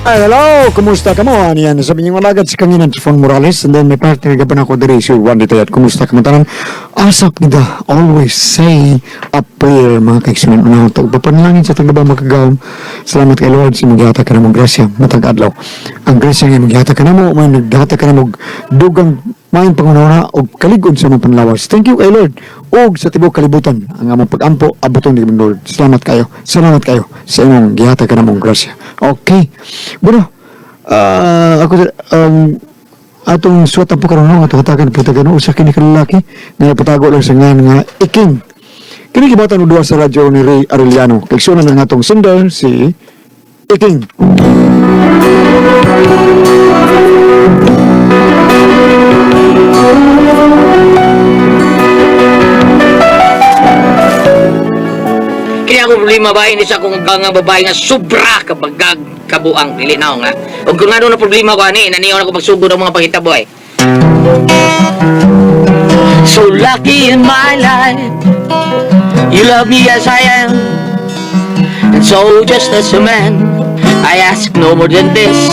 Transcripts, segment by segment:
Ay, hello! Kumusta ka mo? Ano yan? Sabi niyo alagad si Kanginan Trifon Morales, and then may partner ka pa na ako diri si Juan Ditayat. Kumusta ka mo tanan? Asap nida, always say a prayer, mga kaiksunan. Una ito. Papanalangin sa tagbaba makagawom. Salamat kay Lord sa magyata ka na mong grasya matag adlaw. Ang grasya nga magyata ka na mo, may nagdata ka na mo dugang maayong pangunahuna og kalig-on sa among panlawas. Thank you kay Lord og sa tibuok kalibutan ang among pagampo abuton ni Lord. Salamat kayo. Salamat kayo sa imong gihatag ka namong grasya. Okay. Bueno, ako atong suwatan po karon no, atong hatagan putagan usa kini ka lalaki nga patago lang sa ngalan nga Iking. Kini gibatan og duha sa radyo ni Ray Arellano. Kaigsuonan ang atong sender si Iking. Kaya akong problema ba, ini sa akong nga babae nga sobra kabagag kabuang dili na nga. Ug kung ano na problema ko ani, naniyaw na ko pagsugod ang mga pangitabo ay. So lucky in my life, you love me as I am, and so just as a man, I ask no more than this.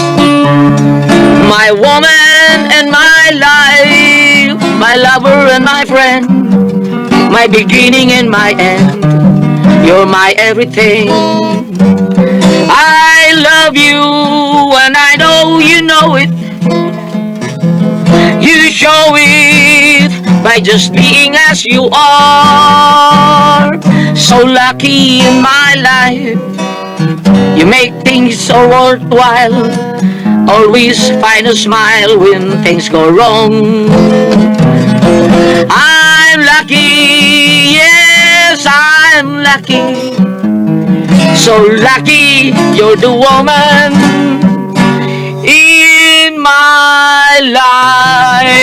My woman and my life, my lover and my friend, my beginning and my end. You're my everything. I love you, and I know you know it. You show it by just being as you are. So lucky in my life. You make things so worthwhile. Always find a smile when things go wrong. I'm lucky, yes, I'm lucky. So lucky you're the woman in my life.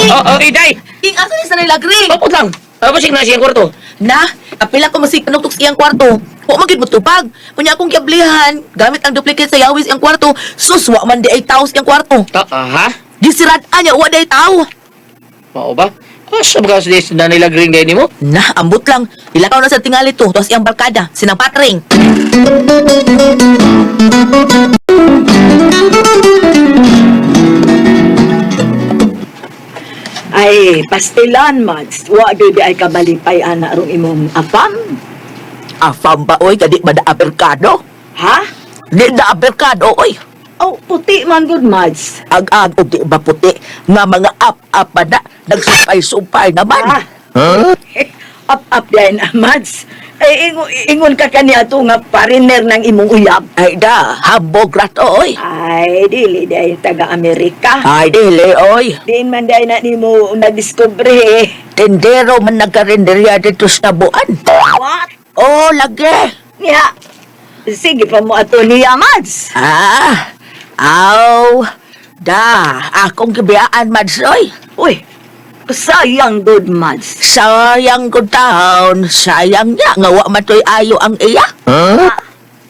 Oh, oh, Iday! King, asa ni sa nilagri? Papot lang. Tapos na siyang kwarto. Na, apila ko masig kanuktok sa iyang kwarto. Wa man gid mo tupag. Unya akong giablihan, gamit ang duplicate sa yawis iyang kwarto. Sus, wa man di ay tao sa iyang kwarto. Ah, ha? Gisirad niya, wa di ay tao. Mao ba? Asa ba kasi na nila green day mo? Na, ambot lang. Ilakaw na sa tingali to, tuwas iyang barkada, sinang patring. Ay, pastilan, Mads. Wa gyud ay kabalipay ana rong imong afam. Afam ba, oy, kadi ba da aberkado? Ha? Di da aberkado, oy. Oh, puti man gud, Mads. Ag-ag, og di ba puti, nga mga ap-ap pa na, nagsupay-supay naman. Ah. Up up din, Mads. Ay, ingon ka kaniya to nga pariner ng imong uyab. Ay da, hambog rato, oy. Ay, dili day taga Amerika. Ay, dili, oy. Diin man day na nimo nadiskubre eh. Tendero man nagkarinderya dito sa buan. What? Oh, lagi. Niya. Sige pa mo ato niya, Mads. Ah, aw, da, akong gibiyaan, Madsoy. Uy, sayang gud, Mads. Sayang ko taon, sayang niya, nga wa matoy ayo ang iya.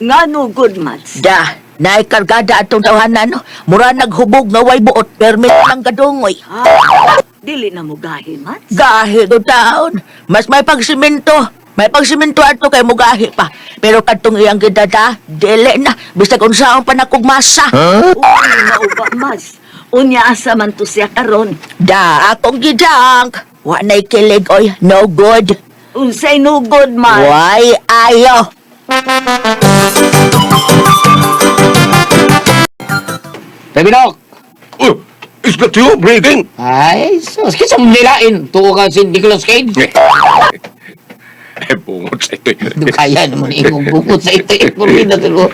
Ngano good, Mads? Da, naikargada atong tawanan, no? Mura naghubog nga way buot, permit lang kadungoy. Ah, dili na mo gahi, Mads. Gahi do taon, mas may pagsimento. May pagsimento ato kay mugahi pa. Pero kadtong iyang gidada, dili na. Bisag unsaon pa nakugmasa. Uy, mauba, Mads. Unya asa man to siya karon. Da, akong gidang. Wa na'y kilig, oy. No good. Unsay no good, Mads? Why ayo? Rebinok! Oh, is that you breathing? Ay, sus, kinsa mo nilain? Tuo ka si Nicolas Cage? Eh, bungot sa ito. Hindi kaya naman imong bukod sa ito. Purmina tulo.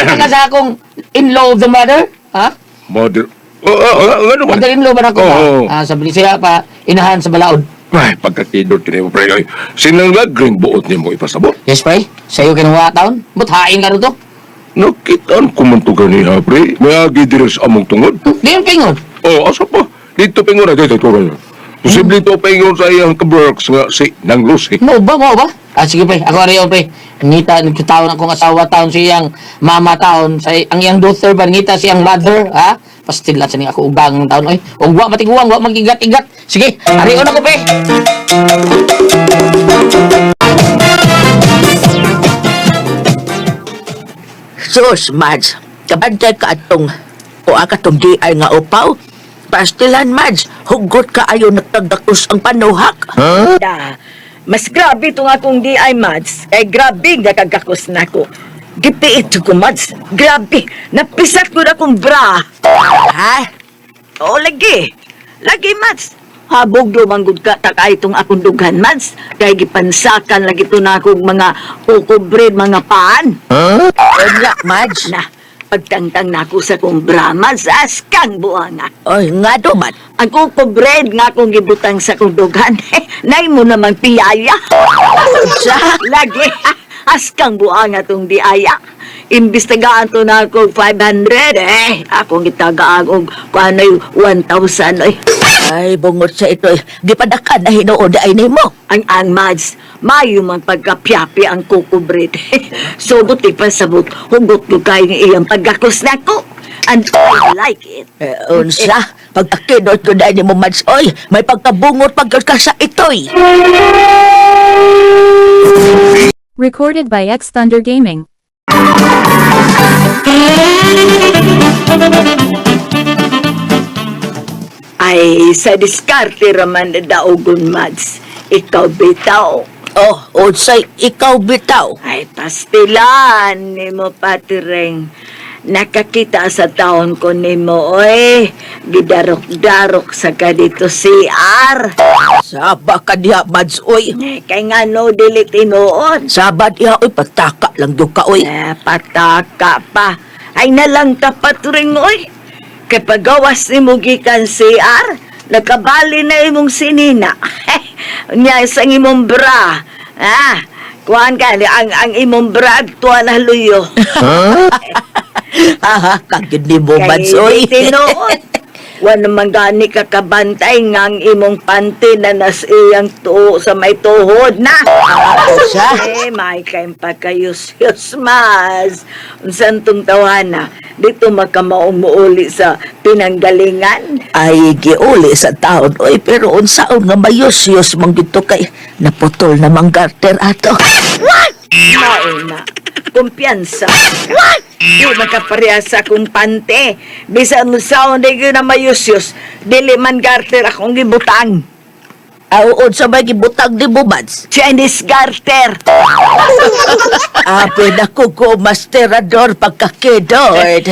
Ano sa akong in-law of the mother? Ha? Mother. Oh, oh, oh, ano man? Mother-in-law ba na ako? Oo. Ah, sabi siya pa, inahan sa balaod. Ay, pagkakidot ni mo, pre. Ay, sinanglagring buot ni mo ipasabot. Yes, pre. Sa'yo kinuha taon. Ba't hain ka rito? Nakitaan ko man to ganiha, pre. May agi diri sa among tungod. Di yung pingon. Oh, asa pa? Dito pingon na, dito, dito, dito. Posible to pingon sa iyang kaberks nga si Nang Lucy. Mo ba, mo ba? Ah, sige, pre. Ako ariyo, pre. Ngita, nagkataon akong asawa taon siyang mama taon. Sa, ang iyang daughter ba, ngita siyang mother, ha? Pastil sa niya ako ugang ng taon. Oy, ug wa matiguang, wa magigat-igat. Sige, ariyo na ko, pre. Sus, Mads. Kabantay ka atong o katong di ay nga upaw. Pastilan, Mads. Hugot ka ayo nagtagdakos ang panuhak. Da. Mas grabe itong akong di ay, Mads. Eh, grabe nga kagakos na ko. Gipiit ko, Mads. Grabe. Napisat ko na akong bra. Ha? Oo, lagi. Lagi, Mads. Habog lumanggod ka takay itong akong dughan, Mads. Kay gipansakan lagi ito na akong mga kukubrid, mga paan. Wala, Mads. Na, pagtangtang na ako sa akong bra, Mads, askang buanga. Oy, nga do, man. Ang kukubred nga akong gibutang sa akong dughan, nay mo namang piyaya. Sa? Lagi, askang buanga tong diaya. Imbestigaan to na ako 500, eh. Akong gitagaan og kuano'y 1,000, oy. Ay, bungot sa ito. Eh. Gipadaka na hinuod ay nimo. Ang Mads, mayo man pagkapyapi ang kukubrid. Sugot ipasabot, hugot ko kayo ng iyang pagkakos na ko. And I like it. Eh, unsa? Pagkakinot ko na nimo, Mads. Oy, may pagkabungot pagkat ka sa itoy. Recorded by X Thunder Gaming. Ay, sa diskarte raman na daogon, Mads. Ikaw bitaw. Oh, unsay ikaw bitaw. Ay, pastilan nimo patireng. Nakakita sa taon ko nimo, oy. Gidarok-darok sa ka dito CR. Saba ka diha, Mads, oy. Eh, kay nga no, dili tinuod. Sabad iha, oy, pataka lang gyud ka, oy. Eh, pataka pa. Ay nalang tapat rin, oy. Kay pagawas ni mo gikan CR, nakabali na imong sinina. Nya isang imong bra. Ah, kuan ka, ang imong bra, tuwa na luyo. Aha, kagid ni mo, Mads, oy. Kay tinuod. Wa naman gani ka kabantay nga ang imong panty na nas iyang tuo sa may tuhod na. Unsa? Eh, may kayong pagkayos-yos, mas. Unsan tong tawana, dito makamaumuuli sa pinanggalingan. Ay, giuli sa taon, oy, pero unsaon nga mayos-yos mang dito kay naputol na mang garter ato. Mauna, kumpiyansa. What? Di makapareha sa akong pante. Bisan mo sa di ko na mayusyos, dili man garter akong gibutang. Aw, unsa may gibutang ni mo, Mads? Chinese garter. Ape na ko ko, masterador pagkakidord.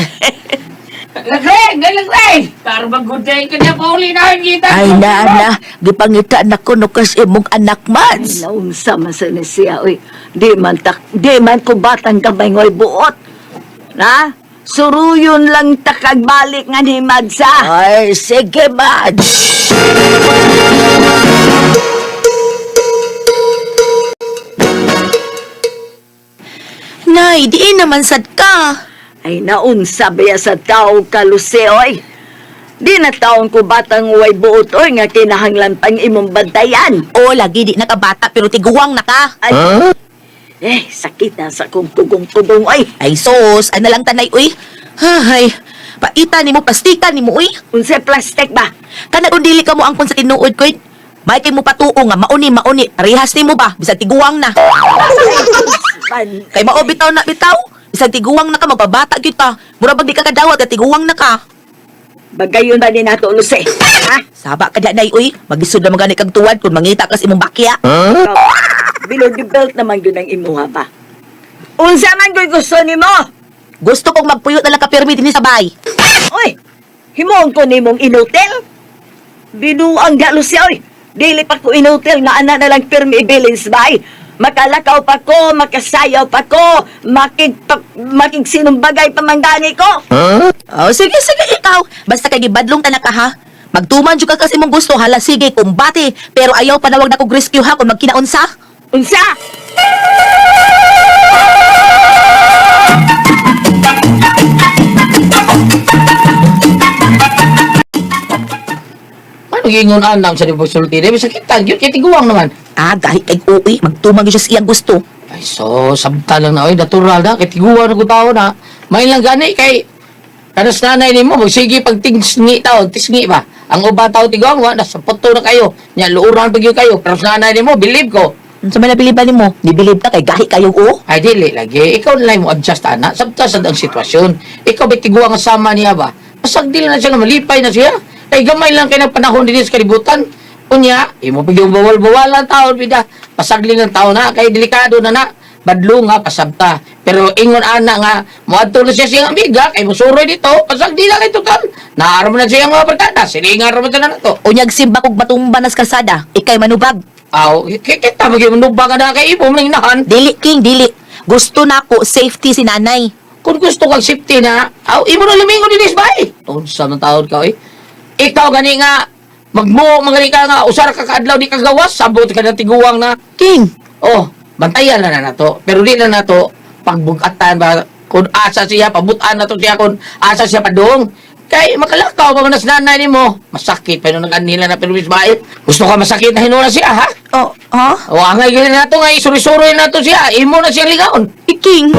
Lagreng! Lagreng! Para mag-good day ka niya, pauli na kita. Ay, na, na, gipangita na ko no kas imong anak, Mads. Naunsa man sa ni siya, oy. Di man tak, di man ko batang kamay ngoy buot. Na? Suruyon lang takagbalik nga ni Madsa. Ay, sige, Mads. Nay, diin naman sad ka. Ay naunsa baya sa tao ka, Luce, oy. Di na taon ko batang way buot, oy, nga kinahanglan pang imong bantayan. O, lagi di nakabata pero tiguang na ka. Ay, eh, sakit na sa kong tugong-tugong, oy. Ay sos, ano lang tanay uy. Hay, paita nimo plastikan nimo uy. Unsay plastic ba? Kana kung dili ka mo angkon sa tinuod ko, may kay mo patuo nga mauni mauni parehas nimo ba bisag tiguang na. Man, Kay mao bitaw na bitaw. Bisag tiguang na ka magpabata gyud ka. Mura bag di ka kadawat kay tiguang na ka. bagayon ba ni nato, Luce? Ha? Saba ka nay uy, magisod na magani kag tuwad kung mangita kas imong bakya. Below the belt naman yun ang imuha ba? Unsa man ko'y gusto nimo? Gusto kong magpuyo na lang ka pirmi dinhi sa bay. Oy, himuon ko nimong inutil. Binuang galo siya, oy. Dili pa ko inutil nga ana na lang pirmi ibilins bay. Makalakaw pa ko, makasayaw pa ko, makig, makigsinumbagay pa man gani ko. Oh, sige, sige, ikaw. Basta kay gibadlong ta na ka, ha? Magtuman jud ka kasi imong gusto, hala, sige, kumbate. Pero ayaw panawag na kog rescue, ha, kung magkinaunsa. Unsa? Ano gingon anam sa di pagsulti? Di ba sakitan? Yun, kay tiguang naman. Ah, gahi kay uwi, magtuman gyud siya sa iyang gusto. Ay, so, sabta lang na, oy, natural na, kay tiguang na ko tao na. May lang gani, kay, kanas nanay nimo, magsige pag tingsngi tao, tisngi ba? Ang uba tao tiguang, wa, nasa puto na kayo. Nya, luuran pag yun kayo. Pero sa nanay nimo, believe ko. Unsa may nabiliban nimo? Nibilib ta kay gahi kayo o. Ay, dili lagi. Ikaw na lang mo adjust, ana. Sabta sa ang sitwasyon. Ikaw ba tiguang ang sama niya ba? Pasag dili na siya nga malipay na siya. Kay gamay lang kay ng panahon dinhi sa kalibutan. Unya, imo pag yung bawal-bawalan taon bida. Pasagli ng taon na kay delikado na na. Badlo nga pasabta. Pero ingon ana nga moadto na siya siyang amiga kay musuroy dito. Pasagdi na kay total. Naaro na siya ang mga barkada. Silingan ra man tanan to. Unyag simba kog matumba nas kalsada, ikay manubag. Aw, kita magyud manubag ka na kay imo man inahan. Dili king dili. Gusto nako safety si nanay. Kung gusto kang safety na, aw, imo na lumingon dinis bay. Unsa man taon ka, oy. Ikaw gani nga, magmo, magani ka nga, usara ka kaadlaw di ka gawas, sabot ka ng tiguang na. King, Oh, bantayan na na nato. Pero di na nato, pagbugatan ba, kung asa siya, pabutan na to siya, kung asa siya padung. Kay makalakaw pa man as nanay nimo. Masakit pa nung nag-anila na pero bay. Gusto ka masakit na hinuna siya, ha? oh, ha? O angay gani na to nga isuri-suri na to siya. Imo na siya ligaon. King.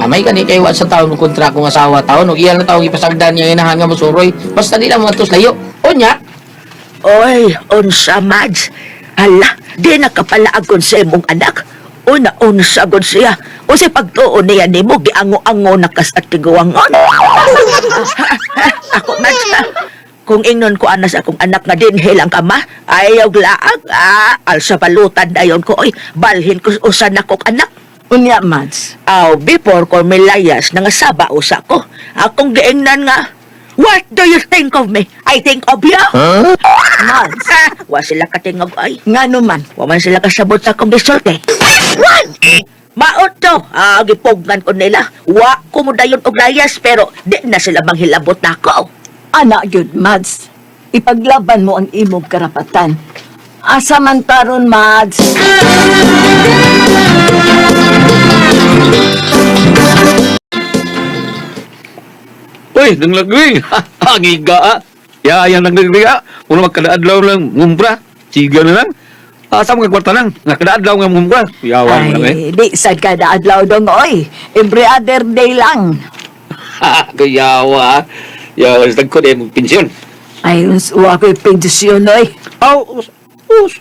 Amay kani kay wa sa taon ng kontra kong asawa taon ug iya na taong ipasagdan niya inahan nga mosuroy basta di lang mga layo. Unya, Oy, unsa Mads. Hala, di na kapalaag sa imong anak. Una unsa gud siya. Unsay pagtuo niya nimo giango-ango na kas at tiguangon. Ako Mads, ha? Kung ingnon ko ana sa akong anak nga dinhi lang ka ma, ayaw laag, ah, alsa balutan dayon ko oy, balhin ko usa na kog anak. Unya, Mads. Aw, before ko milayas, nangasaba usa ko. Akong giingnan nga, what do you think of me? I think of you. Mads. Ah, wa sila katingog ay. Nga naman. Wa man sila kasabot sa akong gisulti. One! Maot to! Ah, gipugnan ko nila. Wa ko mo dayon og layas pero di na sila manghilabot nako. Ana gyud, Mads. Ipaglaban mo ang imong karapatan. Asa man taron, Mads? Uy, nanglagri. Ang iga ah. Ya, yang nanglagri ah. Muna magkadaadlaw lang ngumpra. Siga na lang. Asa mga kwarta lang. Nga kadaadlaw nga ngumpra. Yawan mo lang eh. Ay, di sad kada adlaw dong oy. Every other day lang. Kayawa ah. Yawa, sa tagkod eh, magpensyon. Ay, uwa ko'y pensyon oy. Aw, us, us.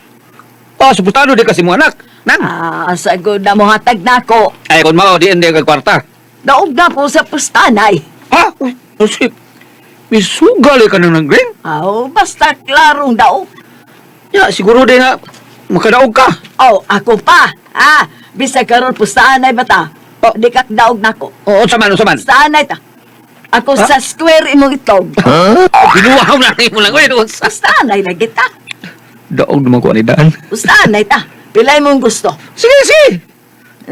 Ah, supostado di kasi mo anak. Nang. Ah, sagod na mo hatag nako. Ay, kung mao, di hindi ka kwarta. Daog na po sa pustanay. Ha? Uy, misugal eh ka nang green. Aw, basta klarong daog. Ya, siguro di nga makadaog ka. Aw, ako pa. Ah, bisag karon pustanay bata. Oh. Di ka daog nako. Oo, unsa man, unsa man. Pustanay ta. Ako sa square imong itlog. Binuhaw na rin mo lang. Uy, unsa. Pustanay na kita. Daog naman ko ani daan. Pustanay ta. Pilay mong gusto. Sige, sige.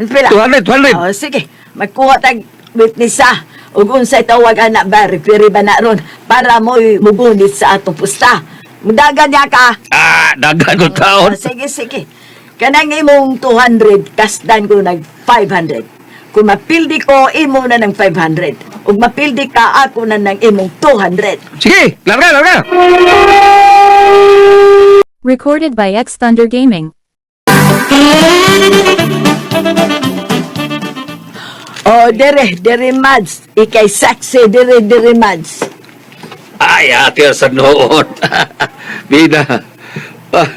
Pila? 200, 200. Oh, sige. Magkuha tag witness ah. Ug unsay tawag ana ba referee ba na ron para mo mugunit sa atong pusta. Mudagan niya ka. Ah, dagan ko taon. Oh, sige, sige. Kanang imong 200, kasdan ko nag 500. Kung mapildi ko, imo na ng 500. Ug mapildi ka, ako na ng imong 200. Sige, larga, larga. Recorded by X Thunder Gaming. Oh, dere, dere Mads. Ikay sexy, dere, dere Mads. Ay, ate sa noon. Bida. Ah,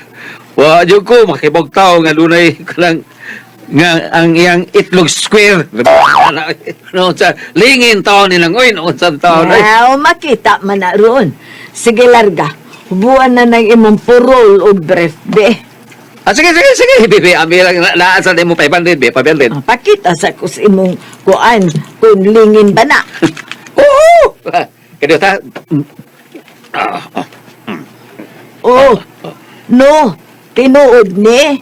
wa jud ko makibog tao nga dunay kanang nga ang iyang itlog square. No, sa lingin taon nilang oy, noon sa taon ay. Wow, makita man na ron. Sige, larga. Hubuan na ng imong purol o brief, be. Ah, sige, sige, sige. Bibi, ami lang naa sa nimo 500, be, 500. Ah, pakita sa kus imong kuan kung lingin ba na. Oo. Kaya ta. Oh, no. Tinuod ni.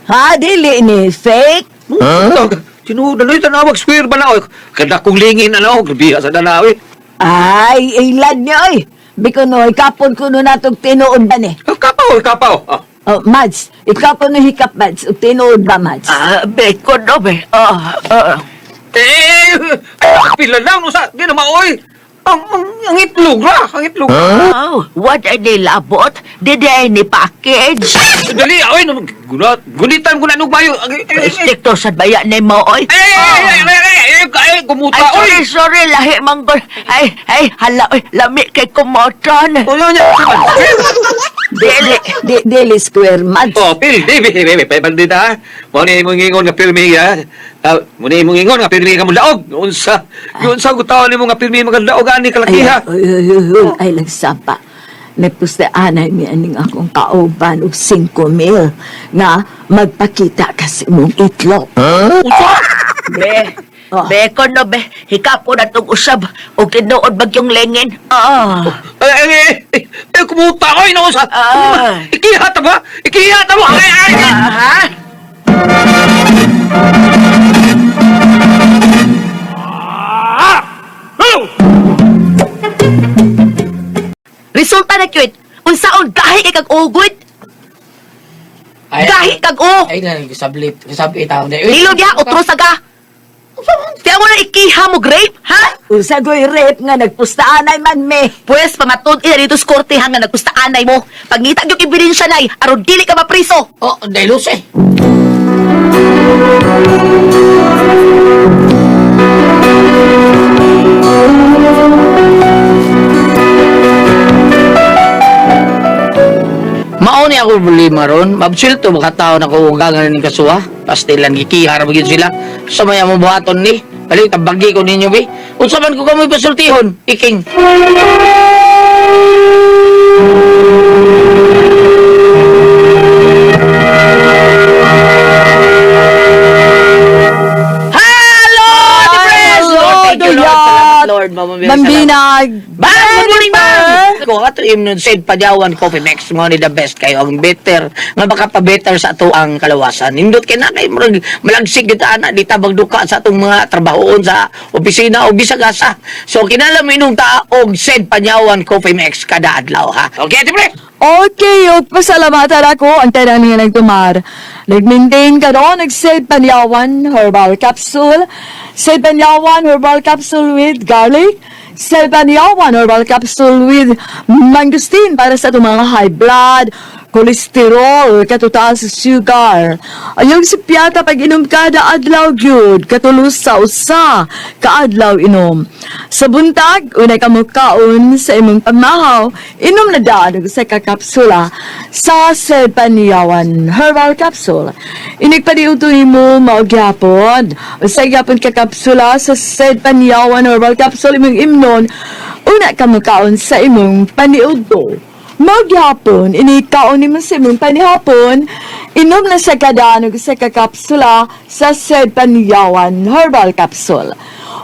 Ha, dili ni. Fake. Huh? Tinuod na tanawag square ba na oy. Kada kong lingin ano, grabe sa danaw eh. Ay, ilad niya, oy. Biko no, ikapon ko no natog tinuod ba ni? Ah, Kapaw, kapaw. Ah. Oh, Mads, ikaw ko no hikap, Mads. Ug tinuod ba, Mads? Ah, bacon no be. Ah, ah. Eh, ay, pila lang no sa, di na maoy. Ang itlog ra, ang itlog. Oh, what ay nilabot? Didi ay ni package. Dali, oy, gunat, gunitan ko na nung bayo. Ay, ay, ay, Stricto sa baya ni mo, oy. ay, ay, ay, ay, ay, ay, ay, kumuta, Ay, oy. sorry, sorry, lahi manggol. Ay, ay, hala, oy, lami kay kumoton. Ano niya? Dili. Di, dili square man. Oh, pil, di, di, di, di, bandita ha. Mo ni imong ingon nga pirmi ha. Mo ni imong ingon nga pirmi ka mo laog. Unsa? Unsa gutaon nimo nga pirmi mo laog ani kalaki ha? Ay, ay, ay, ay, ay, nagsapa. Nagpustaanay mi aning akong kauban og 5 mil nga magpakita kasi mong itlog. Unsa? Be, Oh. be, kono, be, hikapo na tong usab. O tinuod bagyong lengin. Ah. Ay, ay, ay, ay, ay, kumuta oy, no sa. Ah. Ikihat ba? Ikihat mo. Ay, ay, ay. Ha? Resulta na cute. Unsaon gahi kay kag ugod? Ay, Gahi kag o. Ay, na, sablit. Sabit ako. Nilo diha otro saga. Tiyan mo na ikiha mo grape, ha? Unsa goy rape nga nagpustaanay man me. Pwes pamatud ina dito sa korte ha nga nagpustaanay mo. Pangita gyud ebidensya nay aron dili ka mapriso. Oh, dahil eh. Mao ni ako problema ron. Mabsulto mga tao na kuugangan ng kasuwa. Pastilan gikiha ra gyud sila. Sa maya mo buhaton ni. Balik tabagi ko ninyo bi. Unsa man ko kamoy pasultihon, iking. Hello, the press! Lord, thank you, Lord. Salamat, Lord. Mama Mary, salamat. Mambinag. Bang! Good morning, ma'am! Ko ato imnon said Padyawan Coffee Mix mo ni the best kayo ang better nga baka pa better sa ato ang kalawasan. Nindot kay na kay murag malagsig gyud ana di tabag duka sa atong mga trabahoon sa opisina o bisag asa. So kinahanglan mo inom ta og said Padyawan Coffee Mix kada adlaw ha. Okay, ate pre. Okay, ug pasalamatan ako ang tanan nga nagtumar. Nag-maintain ka ron, nag-Said Panyawan Herbal Capsule, Said Panyawan Herbal Capsule with garlic, Said Panyawan Herbal Capsule with mangosteen para sa itong mga high blood, kolesterol, katutaas sa sugar. Ayong si Piata pag inom kada adlaw gyud, katulos sa usa kaadlaw inom. Sa buntag, unay ka mukaon sa imong pamahaw, inom na daan og usa ka kapsula sa Sepaniyawan Herbal Capsule. Inig paniudto nimo mao gyapon. Usa gyapon ka kapsula sa Sepaniyawan Herbal Capsule imong imnon, una ka mukaon sa imong paniudto. Magyapon, inikaon ni mo sa imong panihapon, inom na sa kadaan og usa ka kapsula sa Sepaniyawan Herbal Capsule.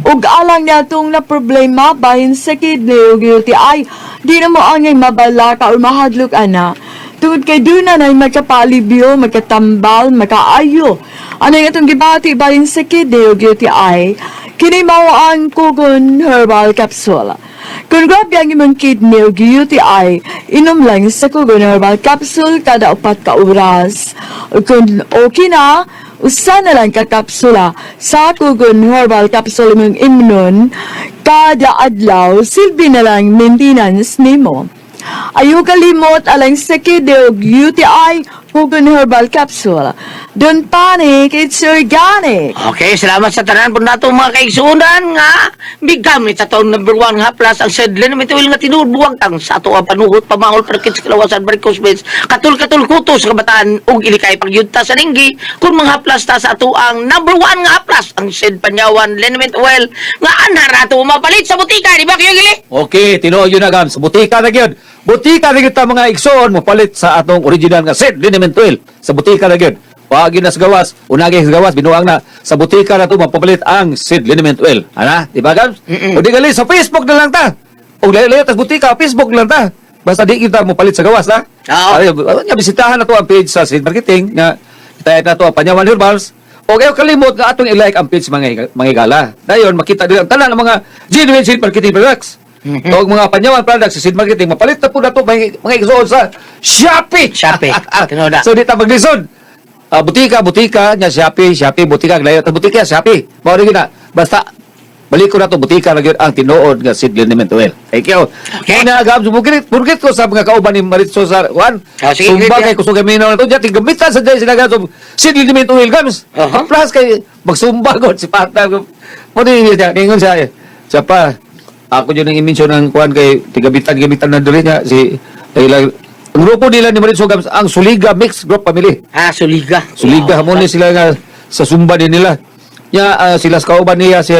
Ug alang niya na problema bahin sa kidney ug UTI, di na mo angay mabalaka or mahadlok ana. Tungod kay duna na magkapalibyo, magkatambal, makaayo. Ano yung itong gibati bahin sa kidney ug UTI, kini mao ang Kugon Herbal Capsule. Kung grabe ang imong kidney ug UTI, inom lang sa Kugon Herbal Capsule kada 4 ka oras. Ug kung okay na, usa na lang ka kapsula sa Kugon Herbal Capsule imong imnon kada adlaw, silbi na lang maintenance nimo. Ayaw kalimot alang sa kidney ug UTI Kugon Herbal Capsule. Don't panic, it's organic. Okay, salamat sa tanan po nato mga kaigsunan nga bigamit sa taong number 1 nga plus ang sedlin may tuwil nga tinuod buwag ang sa ato ang panuhot pamahol perkit sa kalawasan varicose veins katul-katul kuto sa kabataan ug ilikay pagyudta sa linggi kung mga plus ta sa ato ang number 1 nga plus ang sed Panyawan liniment oil nga anhar ato mapalit sa butika di ba kayo gili? Okay, tinuod yun na gam. Sa butika na gyud. Butika na gyud ta mga igsoon mo palit sa atong original nga set liniment oil. Sa butika na gyud. Wa gyud na sa gawas, unagi sa gawas binuang na sa butika na to mapapalit ang seed liniment oil. Ana, di ba gam? O di gali sa Facebook na lang ta. O layo tas butika, Facebook na lang ta. Basta di kita mo palit sa gawas na. Oo. Ay, nga bisitahan na to ang page sa seed marketing nga itayat na to ang Panyawan Herbals. O kayo kalimot nga atong i-like ang page mga mga higala. Dayon makita din ang tanan ng mga genuine seed marketing products. Mm-hmm. mga Panyawan products sa seed marketing mapalit na po na to mga igsoon sa Shopee. Shopee. Tinuod na. So di ta maglisod. Butika, butika, nya Shopee, Shopee, butika, layo ta butika, Shopee. Mao rin na. Basta Balik ko na to butika na gyud ang tinuod nga seed liniment oil. Thank you. Okay. Una gab bukit bukit ko sa mga kauban ni Maritso sa kuan. Ah, sige, Sumba sige. kay kusog minaw na to diya gamitan sa diya sila gab seed liniment oil gams. Plus kay magsumba god si partner ko. Mo ni siya ningon siya. Siya pa ako yun ang i-mention ng kuan kay tigabitan-gamitan na diri niya si ila ang grupo nila ni Maritso Gams ang Suliga Mixed Group Family. Ah, Suliga. Suliga mo ni sila nga sa Sumba din nila. Nya sila sa kauban niya si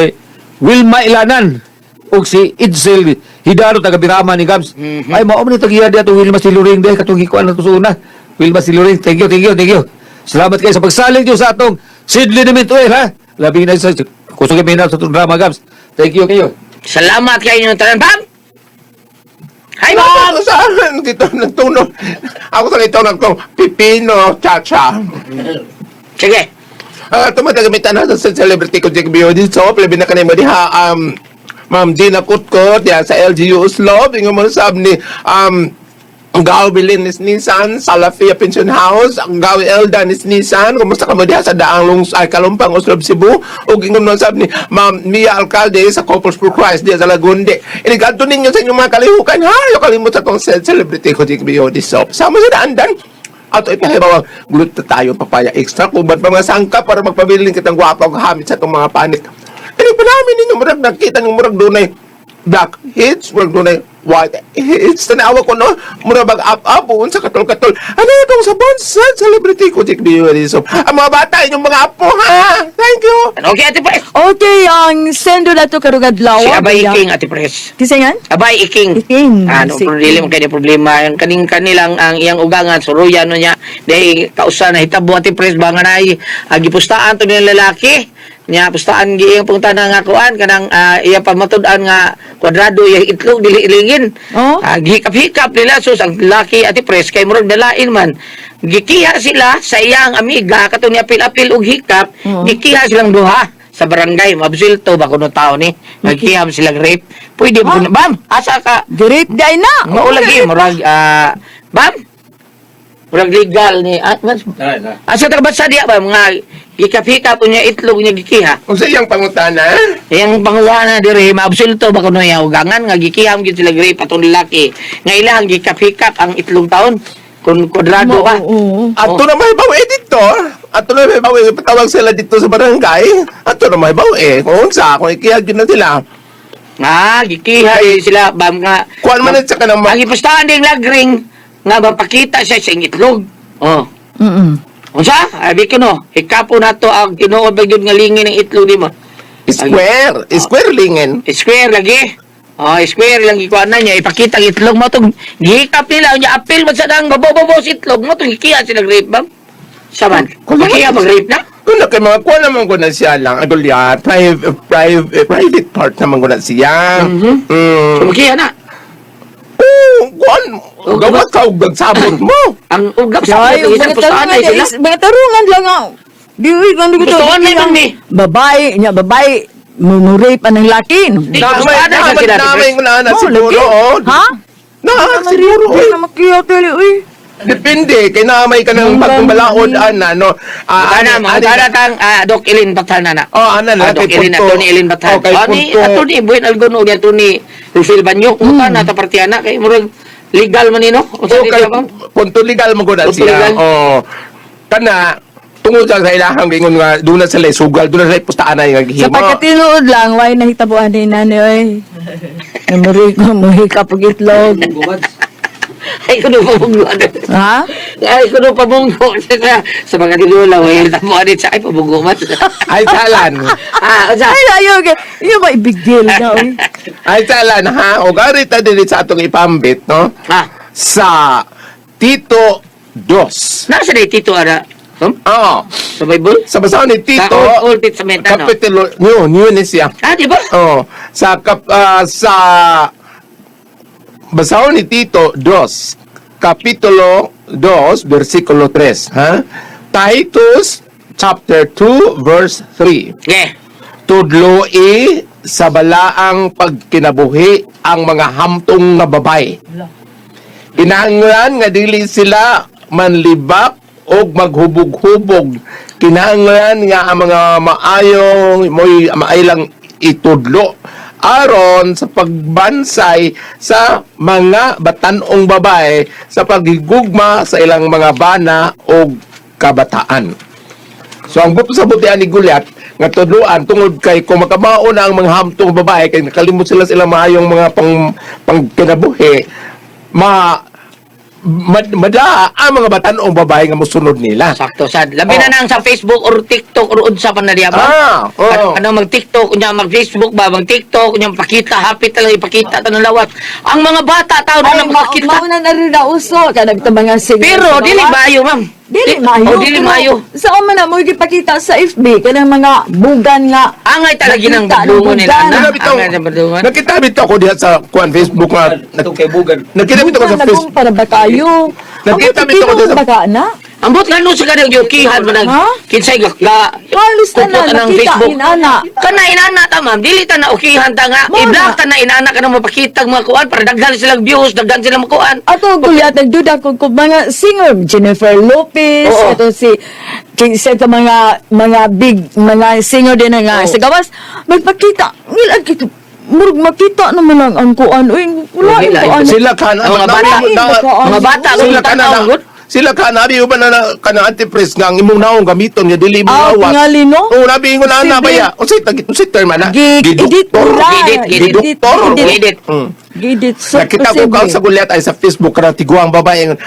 Wilma Ilanan ug si Edsel Hidaro taga Birama ni Gams. Ay mao man ni tagiya diya to Wilma Siluring diha katong gikuan na to sa una. Wilma Siluring, thank you, thank you, thank you. Salamat kayo sa pagsalig niyo sa atong Sidley ni Mituel ha. Labi na sa kusog minaw sa atong drama Gams. Thank you kayo. Salamat kayo inyong tanan, Bam! Hi, Bam! Ako sa akin, dito nagtunog. Ako sa ito nagtong pipino, chacha. Sige. Ah, tumatagamitan na sa celebrity ko Jack Bio dito. Labi na kanimo diha Ma'am Gina Kutkot diha sa LGU Oslo. Ingon mo sab ni Gaw Bilin ni Nissan, Salafia Pension House, ang Gaw Elda ni Nissan, kumusta ka mo diha sa Daang Lungs ay Kalumpang Oslob Cebu, ug ingon mo sab ni Ma'am Mia Alcalde sa Couples for Christ diha sa Lagunde. Inigadto ninyo sa inyong mga kalihukan ha, yo kalimot sa tong celebrity ko Jack Bio di soap. Sama sa daan ato ipahibaw ang glutathione papaya extra kung ba't pa mga sangka para magpabilin kitang gwapa og hamit sa itong mga panit. Ini pa namin ninyo murag nakita ng murag dunay black hits, murag dunay white hits. Tanawa ko no, murag bag up up sa katol-katol. Ano itong sabon sa celebrity ko Jack Beauty so, ang mga bata inyong mga apo ha. Thank you. Okay, Ate Pres. Okay, ang sendo na to karong adlaw. Si Abay Iking, Ate Pres. Kisingan? Abay Iking. Iking. Ano, Si pero dili man kay problema ang kaning kanilang ang iyang ugangan suruyan no niya dahil kausa na hitabo Ate Pres ba nga nay gipustaan to nila lalaki niya pustaan gi iyang pungtana nga kuan kanang iya pamatud-an nga kwadrado iya itlog dili ilingin. Oh? Ah, gihikap-hikap nila sus ang laki Ate Pres kay murag dalain man. Gikiha sila sa iyang amiga katong niya apil-apil og hikap, gikiha silang duha sa barangay mabsulto ba kuno tao ni nagkiham silang rape pwede ba kuno bam asa ka Great day na. mao lagi murag bam murag legal ni asa ta basa diya ba mga hikap-hikap unya itlog niya gikiha. Unsa iyang pangutana? Yang panguwana diri maabsulto ba kuno iya ugangan nga gikiham gid sila rape atong lalaki nga ilang gikap-hikap ang itlog taon kun kwadrado ka. Oo. Ato na may bawi dito. Ato na may bawi. Patawag sila dito sa barangay. Ato na may bawi. Kung unsa, kung ikiyag yun na sila. Ah, gikiha eh, sila bam nga. Kuan man at saka ng Ang ipustahan ding lagring nga mapakita siya sa iyang itlog. Oh. Unsa? Abi ko no, hikapo na to ang tinuod ba gyud nga lingin ng itlog di mo. Square. Square lingin. Square lagi. Oh, square lang gikuan na niya ipakita ang itlog mo tong gihikap nila unya apil man sa dang babobo sa itlog mo tong gikiha sila rape bam. Saman. Gikiha mag rape na. Kung na kay mga kuan naman ko na siya lang. Agulya, private, private part naman ko na siya. So gikiha na. Oo, kuan. Gawat ka og gagsabot mo. Ang ugap sa Ay, isang mga pustahan tarungan, ay sila. mga tarungan lang ah. Di uy, kung di ko to. Gustuhan na man ni. Babae, niya babae, mu rape ang laki. Di, Namay, pustahan na namay, sila. namay ko na na Oh, siguro. lagi. Oh. Ha? Na, siguro. Ay, Oy. na makiyaw tili, uy. Depende. Kay namay ka ng bagong balaod, ana, no. Ah, Ana, mga kana kang Doc Elin Bathan na. Oh, ana na, Ah, Doc kay Elin, Punto. Atty. Elin Bathan. Oh, kay Ah, ni Punto. Atty. Buhin Algon og Atty. Russell Banyo, mm. na ta partiyana kay murag legal man nino. Unsa Oh, di kay ba? punto legal mo gud Punto siya. legal. Oh. Kana tungod sa ilahang gingon nga doon na sila sugal, doon na sila pustaan na nga Sa gihimo. pagkatinuod lang, why nahitabuan ni nani, oy. Namuri ko, muhika pag itlog. Ay kuno pabunggo. Ha? Ay kuno pabunggo sa mga dilula way tamo ani sa ay pabunggo man. Ay salan. Ah, unsa? Ay, ayaw, okay. Iyo ba, big deal na, oy. Ay salan ha. O garita dili sa atong ipambit no. Ah, Sa Tito Dos. nasa day Tito ara? Oo. Sa Bible? Sa basahon ni Tito, Sa Old, Old Testament ano? Kapitulo, new, new ni siya. Ah, di ba? Oh, sa kap, sa basahon ni Tito 2, kapitulo 2, versikulo 3, ha? Titus chapter 2 verse 3. Okay. Tudloi sa balaang pagkinabuhi ang mga hamtong nga babay. Kinahanglan nga dili sila manlibak og maghubog-hubog. Kinahanglan nga ang mga maayong moy maaylang itudlo aron sa pagbansay sa mga batanong babae sa paghigugma sa ilang mga bana o kabataan. So ang buto sa butian ni Gulyat nga tudloan tungod kay kung makamao na ang mga hamtong babae kay nakalimot sila sa ilang maayong mga pang pangkinabuhi ma mada ang mga batanong babae nga mosunod nila. Sakto sad. Labi na Oh. nang sa Facebook or TikTok or unsa pa na diya ba? Ah, oo. Ano mag TikTok unya mag Facebook ba, mag TikTok unya pakita hapit talaga ipakita tanong lawas. Ang mga bata tao na Ay, nang makakita. mauna na rin na uso. Kanang itong mga singer. Pero sa dili gawas. maayo, ma'am. Dili maayo. Oh, dili Pero maayo. Saan man na mo ipakita sa FB kanang mga bugan nga. Angay talaga ng Nakita ng badlungon nila bugan. na. Nakita bitaw- Angay ng badlungon. Nakita bitaw ko diha sa kuan Facebook nga Itong kay Bugan. Nakita bitaw ko sa Bugan Facebook. nagumpara ba kayo? Nakita Ang bitaw ko tinuod sa- ba ka na? Ambot nga no sa kanang yukihan man nag Ha? kinsay ga ga Halos kupot tanan, ang nakita, Facebook. inana. Kana inana ta ma'am, dili ta na ukihan ta nga. Mao na. I-block ta na inana ka na mapakita ang mga kuan para daghan silang views, daghan silang makuan. Ato gulyat nagduda ko kung mga singer Jennifer Lopez, Oo. ato si kinsa ito mga big mga singer din na nga sa gawas magpakita ngilag kito murag makita naman lang ang kuan uy wala Wala, yung kuan. Sila kan Ang mga bata, mga bata, sila kung kana tanaw, good. sila ka nabi uban na kana anti-press nga ang imong naong gamiton nga dili mo Ah, lawas. tingali, no? Oo, nabi ingon na Sige. na baya. Unsay tagi unsay term ana? Gidit Giduktor. nila. Gidit, gidit. Giduktor. Gidit. Gidit so Nakita ko kaon sa gulyat ay sa Facebook kana tiguang babae nga,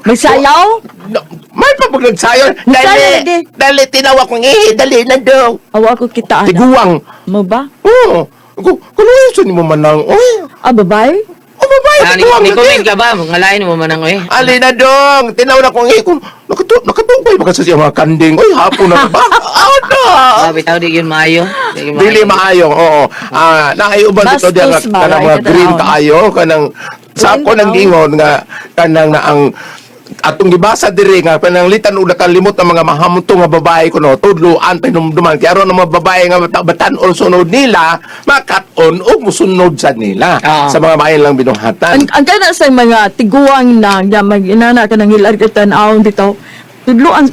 May sayaw? No, may pa pag nagsayon. Nagsayaw, Dali, di. dali, tinawa kong ihi, dali na daw. Awa ko kita ana. Tiguang. Mo ba? Oo. Kung ano yun mo manang, oy, Ah, babae? oh, babae, Ah, tiguang ni lagi. comment ka ba? Mga lain mo man ang eh. Ali na dong, tinaw na kong ihi. Kung nakatungkay ba kasi siya mga kanding, oy, hapon na ba? Oh, no. Ah, bitaw di yun maayo. Di yun Dili maayo, oo. Ah, naayuban dito diya nga Bastos ba? kanang mga Ay, green katanawon. kaayo kanang sa ako Green nang daw. gingon nga kanang na ang atong gibasa diri nga pananglitan og nakalimot ang mga mahamto nga babae kuno tudloan pinumduman kay aron ang mga babae nga batan-on sunod nila makat-on og musunod sa nila Ah. sa mga maayo lang binuhatan. Ang kana sa mga tiguang na nga mag-inana ka nang hilar ka tan-awon bitaw. Tudloan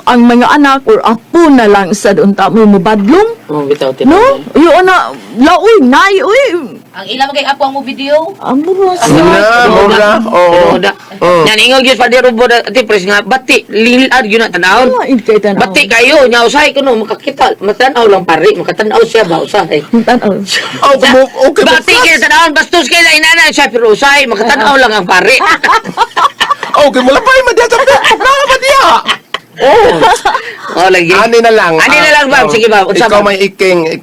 ang mga anak or apo na lang sa unta mo mobadlong. Oh, bitaw No? Yo na laoy nay uy. Ang ilang kay apo ang mo video. Amuro sa. Na, mura, oo. Tinuod. Oo. Yan ingog gyud pa rubo ati pres nga bati lilad gyud na tanawon. Lain kay tan-awon. Bati kayo nya usahay kuno makakita matanaw lang pare makatanaw siya ba usahay. Tan-aw. Oh, kumu okay. Bati kayo tanawon bastos kayo na inana siya pero usahay makatanaw lang ang pare. Okay, mula pa man diya sa Facebook na ba diya? Oh. Oh lagi. Ani na lang. Ani na lang, ma'am. Oh. Sige, ma'am. Unsa, Ikaw ma'am? may iking,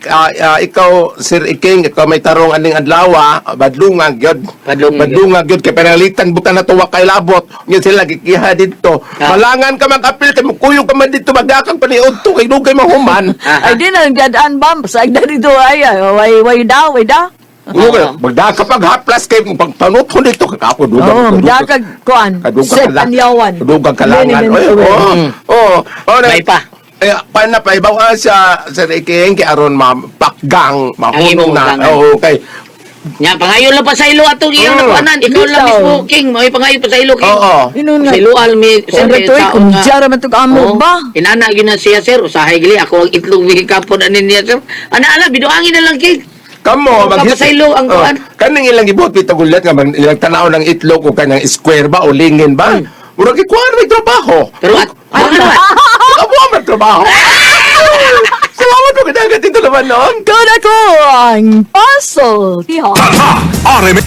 ikaw, Sir Iking, ikaw may tarong aning adlaw, badlungan gyud. Badlungan gyud. Badlungan gyud kay pananglitan bukan na tuwa kay labot. Nya sila gikiha didto. Ah. Malangan ka mag-apil kay mukuyog ka man didto magdakang paniudto kay dugay mahuman. Aha. Ay di na gadaan bam sa dito ay ay, way way da way da. Dugay magdaka pag haplas kay pagpanuton dito kakapo dugang. Oh, magdakag kuan. Kadugang Sa Panyawan. Kadugang kalangan. Many, Oy, many oo. Oo. Oh, May pa. Eh, paano pa ibaw siya Sir Iking kay aron mapakgang mahunong Ang imong na. gangan. Oo, kay Nya pangayon lang pa sa ilo atong iyang nakuanan. Ikaw lang Bitaw. mismo king, may pangayon pa sa ilo king. Oo. Inun nga. Sa ilo almi Sir, ito'y kung jara man to amo ba? Inana gyud na siya sir, usahay gili ako ang itlog mi kapon ani niya sir. Ana ana biduangin na lang king. Kamo Kung kapasaylo ang kuan. Kaning ilang gibuhat bitaw gulat nga ilang tanaw ng itlog o kanang square ba o lingin ba? Murag ikuan may trabaho. Pero at ano ba? Amo may trabaho. Salamat po kadagat dito naman noon. Kau na ko ang puzzle. Tiha. RM